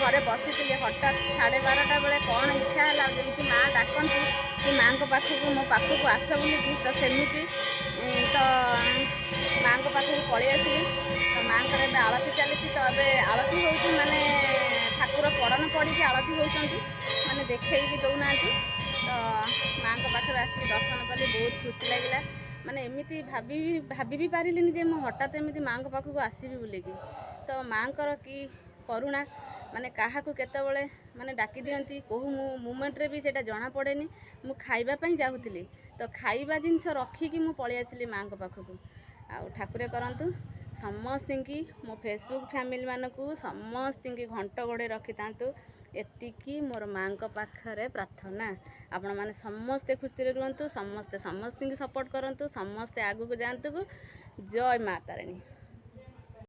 ଘରେ ବସିଥିଲି, ହଠାତ୍ 12:30 ବେଳେ କ'ଣ ଇଚ୍ଛା ହେଲା, ଯେମିତି ମା ଡାକନ୍ତି କି ମାଆଙ୍କ ପାଖକୁ, ମୋ ପାଖକୁ ଆସ ବୋଲିକି, ତ ସେମିତି ତ ମାଆଙ୍କ ପାଖକୁ ପଳେଇ ଆସିଲି। ତ ମାଆଙ୍କର ଏବେ ଆଳତି ଚାଲିଛି। ତ ଏବେ ଆଳତି ହେଉଛି, ମାନେ ଠାକୁର ପଡ଼ନ ପଡ଼ିକି ଆଳତି ହେଉଛନ୍ତି, ମାନେ ଦେଖେଇକି ଦେଉନାହାନ୍ତି। ତ ମାଆଙ୍କ ପାଖରେ ଆସିକି ଦର୍ଶନ କଲି, ବହୁତ ଖୁସି ଲାଗିଲା। ମାନେ ଏମିତି ଭାବି ବି ପାରିଲିନି ଯେ ମୁଁ ହଠାତ୍ ଏମିତି ମାଆଙ୍କ ପାଖକୁ ଆସିବି ବୋଲିକି। ତ ମାଆଙ୍କର କି କରୁଣା, ମାନେ କାହାକୁ କେତେବେଳେ ମାନେ ଡାକି ଦିଅନ୍ତି, କେଉଁ ମୁଁ ମୁମେଣ୍ଟରେ ବି ସେଇଟା ଜଣାପଡ଼େନି। ମୁଁ ଖାଇବା ପାଇଁ ଯାଉଥିଲି, ତ ଖାଇବା ଜିନିଷ ରଖିକି ମୁଁ ପଳେଇ ଆସିଲି ମାଆଙ୍କ ପାଖକୁ। ଆଉ ଠାକୁରେ କରନ୍ତୁ ସମସ୍ତିଙ୍କି, ମୋ ଫେସବୁକ୍ ଫ୍ୟାମିଲିମାନଙ୍କୁ ସମସ୍ତିଙ୍କି ଘଣ୍ଟ ଘୋଡ଼େଇ ରଖିଥାନ୍ତୁ, ଏତିକି ମୋର ମାଆଙ୍କ ପାଖରେ ପ୍ରାର୍ଥନା। ଆପଣମାନେ ସମସ୍ତେ ଖୁସିରେ ରୁହନ୍ତୁ, ସମସ୍ତେ ସମସ୍ତଙ୍କୁ ସପୋର୍ଟ କରନ୍ତୁ, ସମସ୍ତେ ଆଗକୁ ଯାଆନ୍ତୁ। ଜୟ ମା ତାରିଣୀ।